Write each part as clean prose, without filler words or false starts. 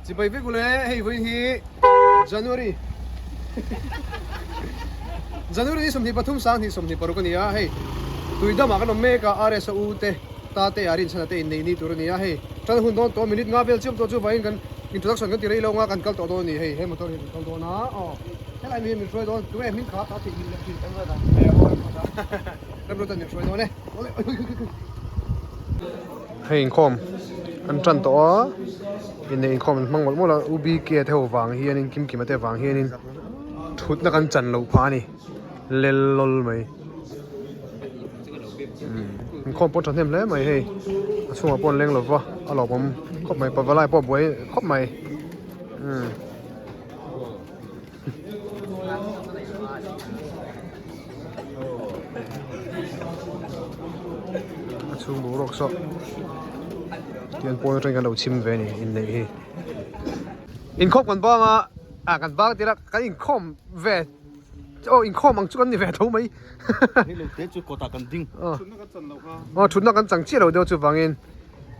Chibai vek ule hei vawiin hi January January ni 23 2026 a ni a hei Tuidamah kan awm mek a RS a u te ta te a rinchhan a te inneih ni tur a ni a hei tan hun dawn tawh minute nga vel chiam tawh chu vawiin kan introduction kan ti rei lo anga kan kal tawh dawn a ni hei he motor hi kan kal dawn a aw helai mi hian min hruai dawn tunge hming kha ta theih hming leh thin Remruata min hruai dawn e. Hei inkhawm an tan tawh a inneih inkhawm an hmang mawlh mawlh a U B K te ho vang hianin Kim Kima te vang hianin thutna kan chan loh phah a ni lel lawl mai inkhawm pawh thahnem hle mai hei a chhungah pawh an leng lova a lawmawm khawp mai pavalai pawh a buai khawp mai umm. A chhung boruak saw tian pawn atangin kan lo chhim ve a ni inneih hi. Inkhawm kan bang a ah kan bang tir a kan inkhawm ve aw inkhawm ang chu kan ni ve tho mai. Aw thutna kan chang chiah lo deuh chuvangin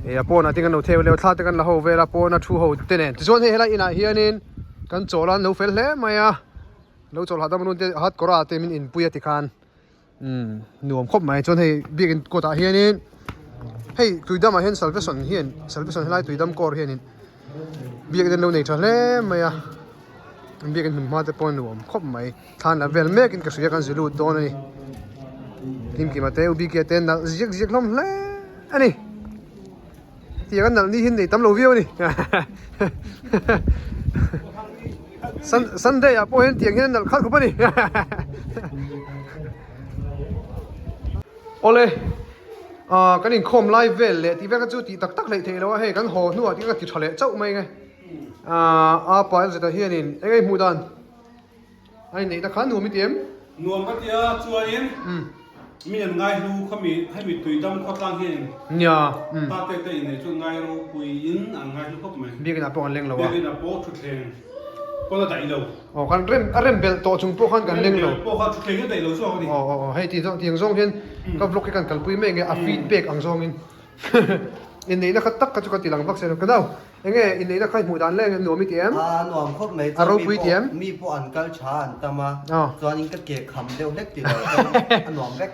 hei a pawnah te kan lo theu leh a thla te kan la ho vel a pawna thu ho te nen tichuan hei helai inah hianin kan chawl a an lo fel hle mai a lo chawl hahdam run te hat kawr ah te min inpui a tikhan umm nuam khawp mai chuan hei biakin kawt ah hianin hei tuidam ah hian salvation hian salvation helai tuidam kawr hianin biakin an lo nei tha hle mai a biakin hmun hma te pawh a nuam khawp mai thlan la vel mek in ka hria kan zilut dawn a ni Kimkima te U Bike te nalh ziak ziak hlawm hle a ni tiang an nalh ni hi an nei tam lo viau a ni Sunday ah pawh hian tiang hian an nalh khalh khawp a ni Awle ah kan inkhawm lai vel leh tih vel kha chu tih tak tak hleih theih loh a hei kan haw hnuah tih ka ti tha leh chauh mai nge ah a pa zeta hianin eng nge hmuh dan. A inneihna kha nuam i ti em? Nuam ka ti a, chuanin mi an ngai hlu kha mi hemi tuidam khawtlang hianin ta te te inneih chu ngai ropuiin an ngai hlu khawp mai. Biakin ah pawh an leng lo a. Biakin ah pawh thutthleng pawn a daih lo. Aw kan rem a rem belh tawh chung pawh khan kan leng lo. Rem belh pawh kha thutthleng a daih lo zawk a ni. Aw aw aw hei ti zawng tiang zawng hian ka vlog hi kan kalpui mek nge a feedback ang zawngin inneihna kha tak kha chu ka ti lang vak se lo ka nau. Enge inneihna kha i hmuh dan leng nuam i ti em? A nuam khawp mai A ropui ti em? Mi pawh an kal tha an tam a, chuanin ka ke kham deuh hlek ti lo chuan a nuam vek.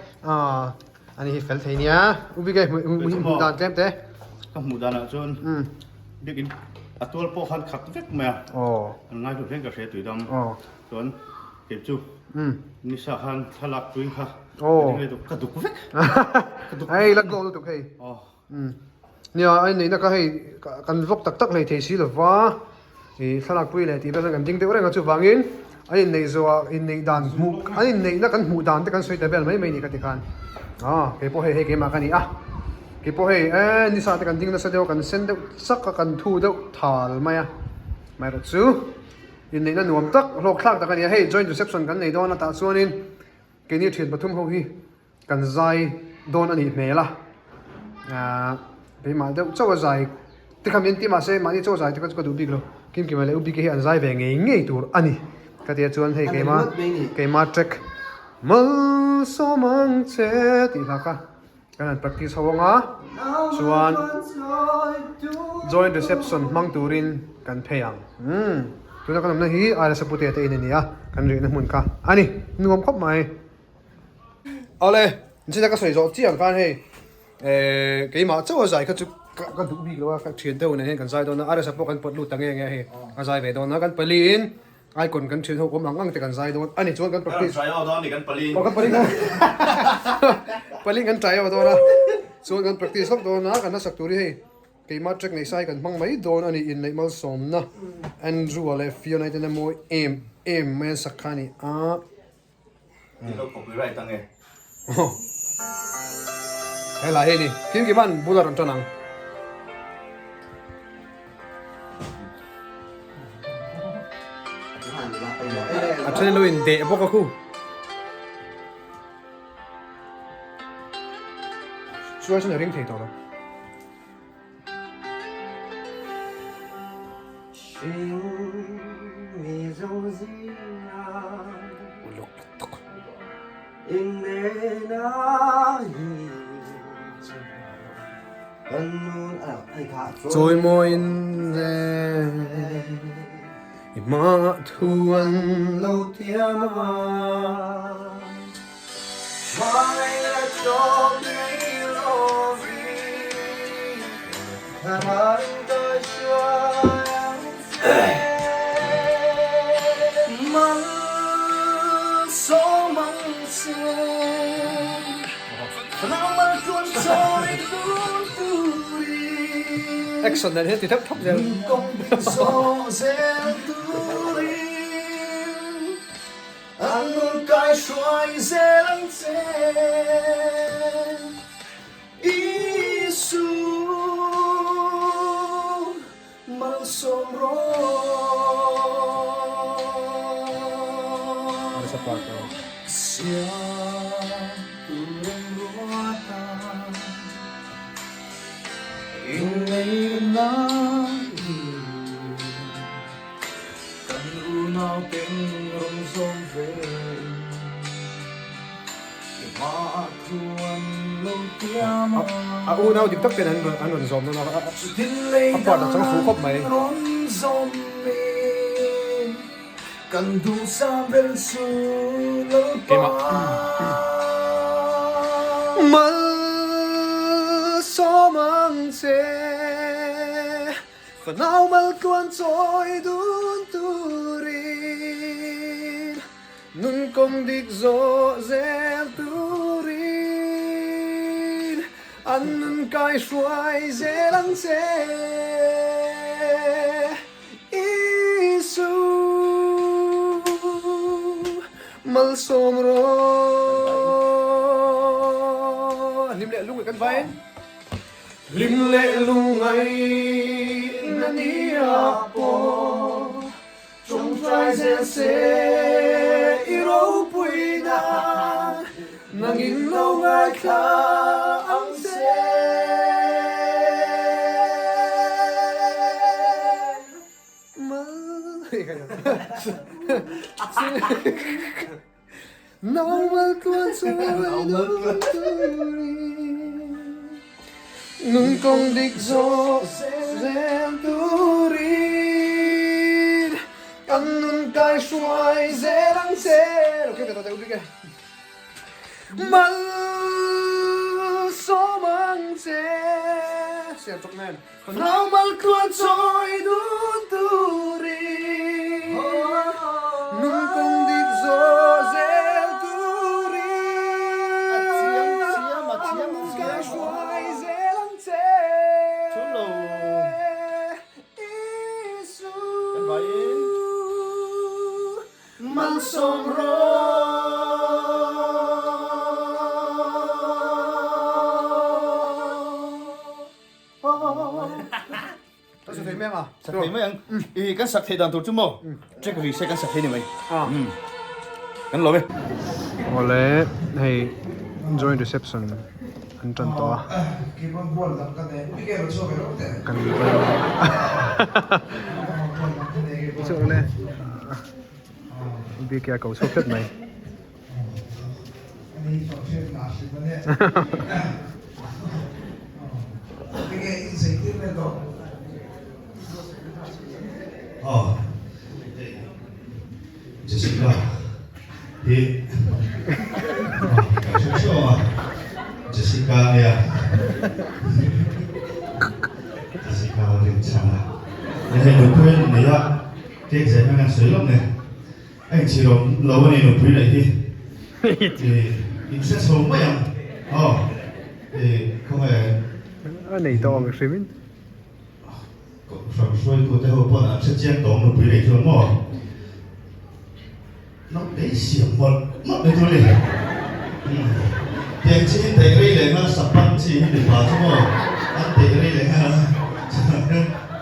Ani hi fel thei nia. U Bike hmuh dan tlem te. Ka hmuh danah chuan biakin a tual pawh khan khat vek mai a. An ngai hlu hian ka hre tui dam. Chuan kei chu nisa khan thlalak tuin kha ka duk vek. Hei la glow lutuk hei. Nia a inneihna kha hei kan vlog tak tak hlei thei si lova ih thlalak pui leh tih vel kan ding deuh reng a chuvangin an inneih zawhah inneih dan hmuh an inneihna kan hmuh dan te kan sawi ta vel mai mai ni ka ti khan ah kei pawh hei hei keimah ka ni a kei pawh hei eh nisa te kan ding nasa deuh a kan sen deuh chak a kan thu deuh thal mai a amaherawh chu inneihna nuam tak hlawk thlak tak a ni a hei joint reception kan nei dawn a tah chuanin keini thian pathum ho hi. Kan zai dawn a nih hmel a, aah keimah deuh chauh a zai te kha min ti mahse mahni chauh a zai te kha chu ka duh bik lo, Kimkima leh U Bike hi an zai ve ngei ngei tur a ni ka tia chuan hei keima keima track Malsawm ang che tih hla kha kan han practice ho anga chuan joint reception hmang turin kan phei ang umm tuna kan awmna hi Ailasa Pute te in a ni a kan rihna hmun kha a ni nuam khawp mai. Awle, nchina ka sawi zawh chiang khan hei eh keimah chauh a zai kha chu ka duh bik lo a, ka thian deuh nen hian kan zai dawn a, Aresa pawh kan pawt lut ta nge nge hei a zai ve dawn a, kan paliin icon kan thian ho awm ang ang te kan zai dawn a ni chuan kan practice Kan try out dawn a ni kan paliin. Aw kan paliin paliin kan try out dawn a, chuan kan practice hlawk dawn a, kan hla sak tur hi hei keimah track neih sai kan hmang mai dawn a ni inneih malsawmna Andrew-a leh Fiona-i ten a mawi em em mai an sak kha a ni a. Ni lo copyright ang e. He lai hei ni. Kim Kiman bula rawn tan ang. A then lo in deh bawk a khu. Chuan chuan a ring thei tawh lo. Chawimawiin le. I ma thu an lo tiam a. Action nen hian ti thap thap zel. A unau dik tak ten an rawn zawm dawn a, a part a chang fuh khawp mai. Keimah. Malsawm ang che. Fanau maltluan chawi dun turin Nun kawng dik zawh zel turin An nun kai hruai zel ang che Isu malsawm rawh. Hlim leh lungngaih kan vain. Hlim leh lungngaih na nia pawh tawngtai zel se i ropui nan nangin lo ngaithla ang che. Nun kawng dik zawh zel turin Kan nun kai hruai zel ang che. Malsawm ang che. Nau maltluan chawi dun turin Nun kawng dik zawh zel turin An kai hruai zel ang che Isu Malsawm rawh. Ka sa thei mai ang a. Sak thei mai ang. I kan sak thei dan tur chu maw? Track ri se kan sak thei ni mai. Kan lawm e. Awle hei joint reception an tan tawh a. Kan Chuan bike a ko chhuak tlat mai. Jessica hi Jessica nia Jessica rinchhan a hei nupui a nei a cake zai hmang an sawi lawk ne. A inchhirawm lo a ni nupui leh hi in hre chho mai ang aw khawnge a nei tawh ang hrim in. Kohhran hruaitu te ho pawn an hre chiang tawh ang nupui leh chuan maw naute siam mawlh mawlh mai tur a ni tiang chi hi daih rei leh nghal sapan chi hi mipa chu maw an daih rei leh nghal a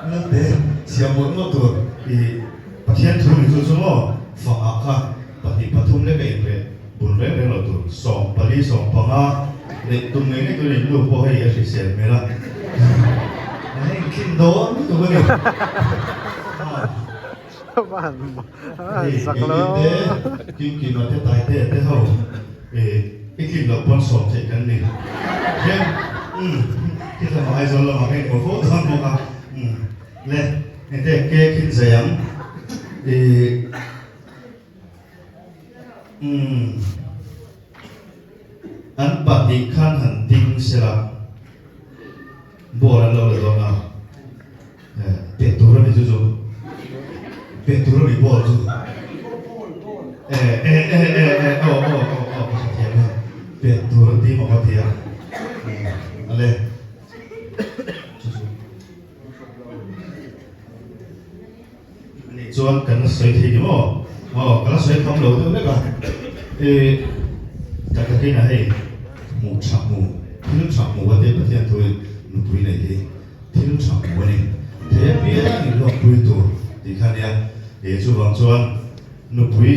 naute siam mawlh mawlh tur i. Pathian thu ni chu chu maw fangah kha pahnih pathum lek a inreh bul reng reng lo tur 14 15 leh tum ngei ngei turin nu pawh hei a hrisel hmel a hei khin dawn lutuk a ni hei keini te Kimkima te Taite te ho i tlin loh pawn sawm theih kan ni hian umm khi lamah Aizawl lamah ka inhmu fo dawn bawk a umm. Le, hete cake in zai ang. Ih umm an pahnih khan han ding sela ball an lo la dawn a eh pet tur a ni chu chu pet tur a ni ball chu eh eh eh eh eh aw aw aw aw ka hrethiam e pet tur an ti maw ka ti a ale chu chu. Anih chuan kan la sawi thei ni maw? Aw, ka la sawi kham lo deuh hlek a. Ih, tak takin a hei hmuh tha hmu, thil tha hmu a tia Pathian thuin nupui nei hi thil tha hmu a ni. Thei apiang in hlawkpui tur tih kha nia. Ih, chuvang chuan nupui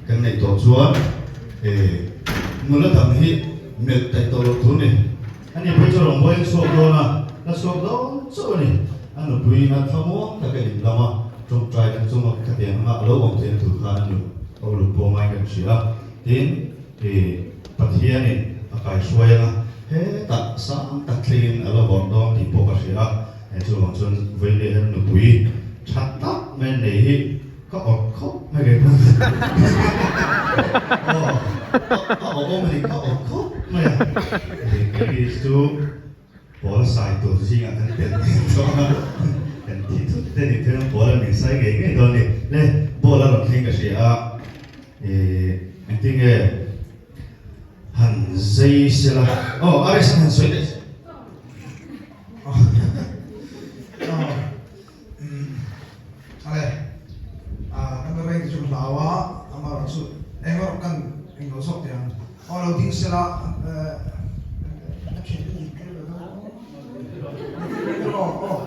kan neih tawh chuan ih, nula dang hi melh taih tawh loh tur ni. A nupui chu rawn buai chhuak dawn a, la chhuak dawn chauh a ni. A nupui ina thlamuang taka in lam a, tawngtai kan chunga khatiang anga a lo awm theihna tur khan a nu a uluk pawh ngaiin kan hria a. Tin, ih, Pathianin a kaihruai anga hetah sang tak thlengin a la vawrh dawn tih pawh ka hria a. Chuvang chuan vawiin hian nupui tha tak mai nei hi Ka awrh khawp mai ve bawk. Aw, a awh awm a ni, ka awrh khawp mai a. Keini chu pawl sai tur zingah kan tel ngei tawh a, kan thi thut te ni phei chuan pawl a min sai ngei ngei dawn a ni. Le, ball a rawn thleng ka hria a, ih, engtin nge han zai sela, aw, RS han sawi daih. Ale, kan la reng te chu ka hlau a, amaherawh chu eng erawh kan eng lo zawk teh ang. Aw lo ding sela a thian te dik vel lo aw aw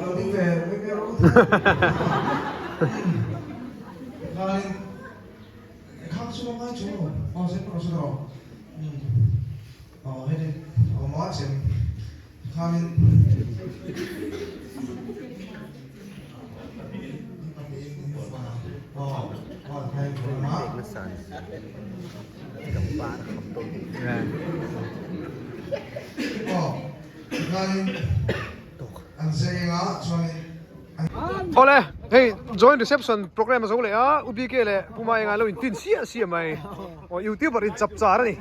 lo ding ve ve ve rawh khanin khang chu ngai chu aw zep rawh chu rawh aw hei aw maw chem Khanin Awle, hei joint reception program a zo leh a, U BK leh Pu Maenga lo intin siah siah mai. Aw youtuber in chap char a ni.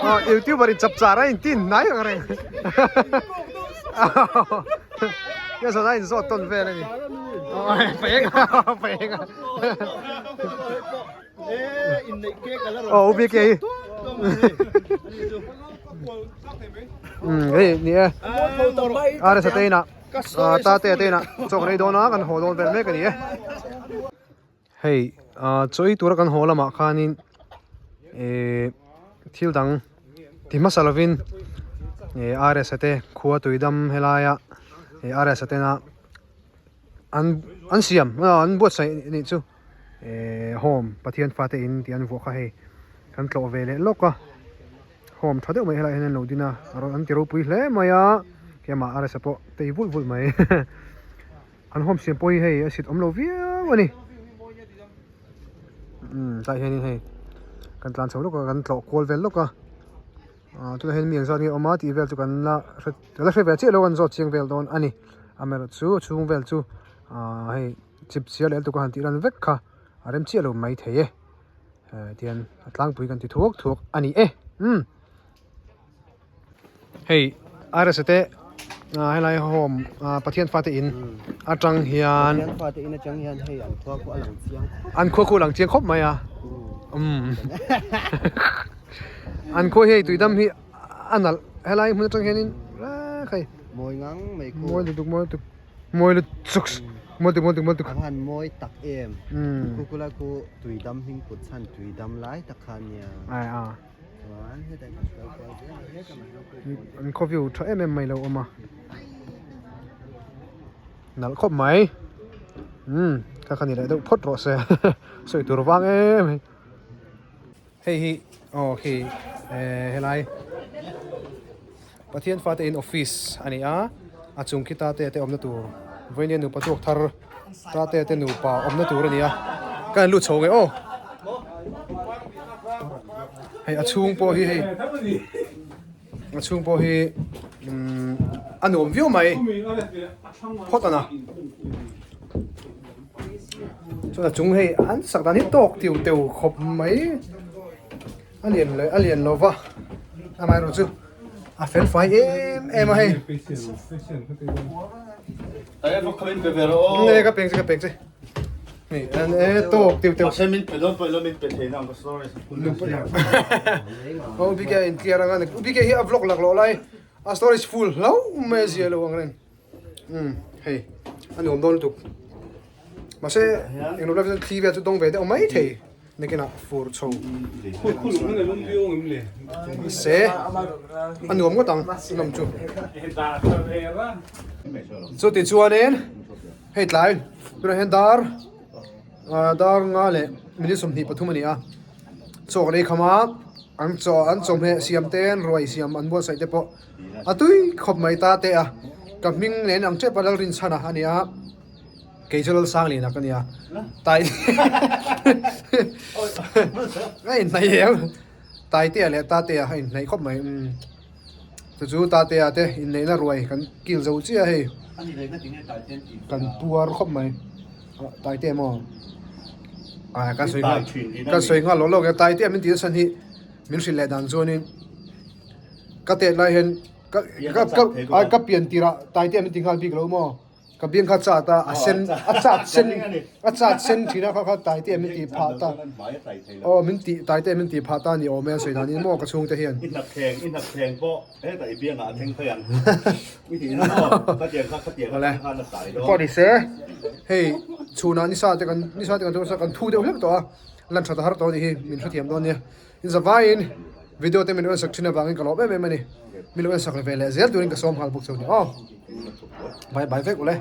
Aw youtuber in chap char a in tin hnai ang reng. Kia zawn a in zawt tawn vel a ni. Peng a peng a. Aw U BK hi. Hei ni e. RS a te inah. Tate te inah chaw kan ei dawn a kan haw dawn vel mek a ni e. Hei chaw ei tura kan haw lamah khanin ehh thil dang ti hmasa lovin ehh RS a te khua tuidam helaia ehh RS a tena an an siam an buatsaih anih chu ehh home Pathian fate in tih an vuah kha hei kan tlawh ve leh lawk a. Home tha deuh mai helaiah hian an lo din a, an ti ropui hle mai a, keimah RS a pawh tei vulh vulh mai an home siam pawh hi hei a sit awm lo viau a ni umm tlaiah hianin hei kan tlan chho lawk a kan tlawh kual vel lawk a ah tunah hian mi engzat nge awm a tih vel chu kan la hre la hre ve chiah lo an zawt chiang vel dawn a ni amaherawh chu a chhung vel chu ah hei chip chiah leh lutuk a han tih lan vek kha a rem chiah lo mai thei e. Tihian a tlangpui kan ti thuak thuak a ni e umm hei RSA te helai home Pathian fate in atang hian Pathian fate in atang hian hei an khua khu a lang chiang khawp an khua khu a lang chiang khawp mai a umm an khua hi hei tuidam hi a nalh helai hmun atang hianin hei mawi ngang mai khu mawi lutuk mawi lutuk. Mawi lutuk mawi tuk mawi tuk mawi tuk. A han mawi tak em. Kukula khu tuidam hming put chhan tuidam lai tak kha ania. Ai a. Chuan hetah kan kal kual zel a hetah mai hian khu. An khaw view tha em em mai lo awm a. Nalh khawp mai. Umm kha kha ni leh deuh phawt rawh se. Sawi tur vang em hei. Hei hi aw khi eh helai Pathian fate in office a ni a a chung khi tate te awmna tur vawinia nupa tuak thar tate te nupa awmna tur a ni a ka han lut chho nge aw hei a chhung pawh hi hei a chhung pawh hi. Umm a nuam viau mai phawt a na chuan a chung hei an sak dan hi tawk tiu teu khawp mai a lian leh a lian lo va amaherawh chu a fel fai em em a hei nge ka peng che ka peng che hei an e tawk tiu teu aw bike a in clear anga bike hi a vlog laklawh lai a storage full hlauh mai a zia lo ang reng. Umm hei a nuam dawn lutuk mahse englo lai chuan thli vel chu dawng ve deuh mai thei nakinah fur chho se a nuam ngawt ang nawm chu chuti chuanin hei tlai tunah hian dar ah dar nga leh minute 23 a ni a chaw kan ei kham a an chaw an chawhmeh siam te an ruai siam an buatsaih te pawh. A tui khawp mai ta teh a, ka hming nen ang tep a Lalrinchhana a nia, kei chu Lalsangliana ka nia, tai a inhnaih em, Taitea leh Tatea a inhnaih khawp mai umm chu chu Tatea te inneihna ruai kan kil zo chiah hei kan puar khawp mai Taitea maw ah ka sawi nghal ka sawi nghal lawk lawk e Taitea min tih nasa hi min hrilh leh dan chuanin. Ka tet lai hian ka ka ka ka pian tirah Taitea min ti nghal bik lo maw? Ka biang kha chat a, a sen a chat sen a chat sen thin a kha kha Taitea min tih phah ta aw min tih Taitea min tih phah ta ni awm e a sawi dan in maw ka chhungte hian. I hnak thleng i hnak thleng pawh hetah i biangah a thleng phei ang i tih na maw khatiang kha khatiang kha khan a tlai dawn. Pawh ni se hei chhunah nisa te kan nisa te kan thu kan thu deuh hlek tawh a lan that a har tawh a nih hi min hrethiam dawn nia. Inzavaiin video te min rawn sak thin avangin ka lawm em em a ni. Min lo en sak ve leh zel turin ka sawm nghal bawk chu a ni aw. Bye bye vek ule.